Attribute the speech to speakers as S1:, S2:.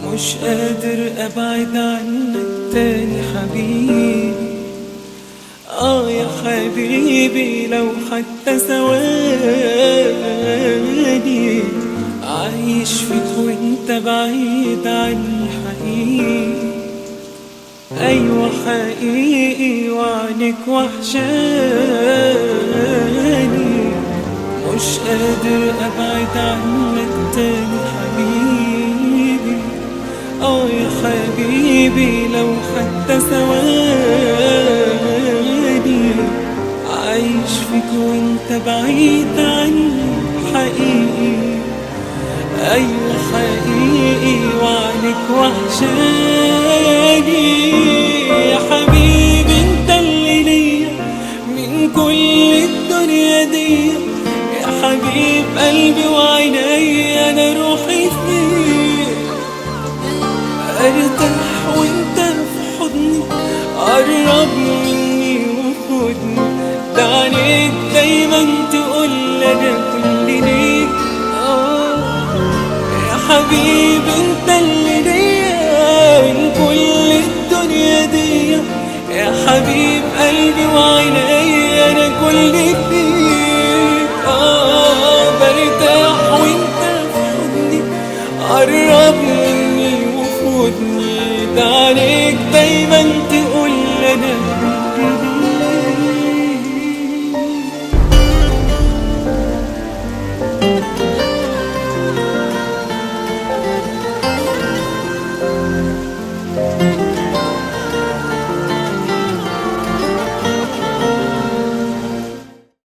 S1: مش قادر ابعد عنك تاني حبيبي، اه يا حبيبي لو حتى ثواني، عايش فيك وانت بعيد عني حقيقي، ايوه حقيقي وعنك وحشاني. مش قادر ابعد عنك تاني حبيبي، اه يا حبيبي لو حتى ثواني، عايش فيك وانت بعيد عني حقيقي، ايوه حقيقي وعنك وحشاني. يا حبيبي انت اللي ليا من كل الدنيا دي، يا حبيب قلبي وعيني انا روحي فيك، ارتاح وانت في حضني، قرب مني وخدني، ده عليك دايما تقول انا كل ليك. يا حبيبي انت اللي ليا من كل الدنيا دي، يا حبيب قلبي وعيني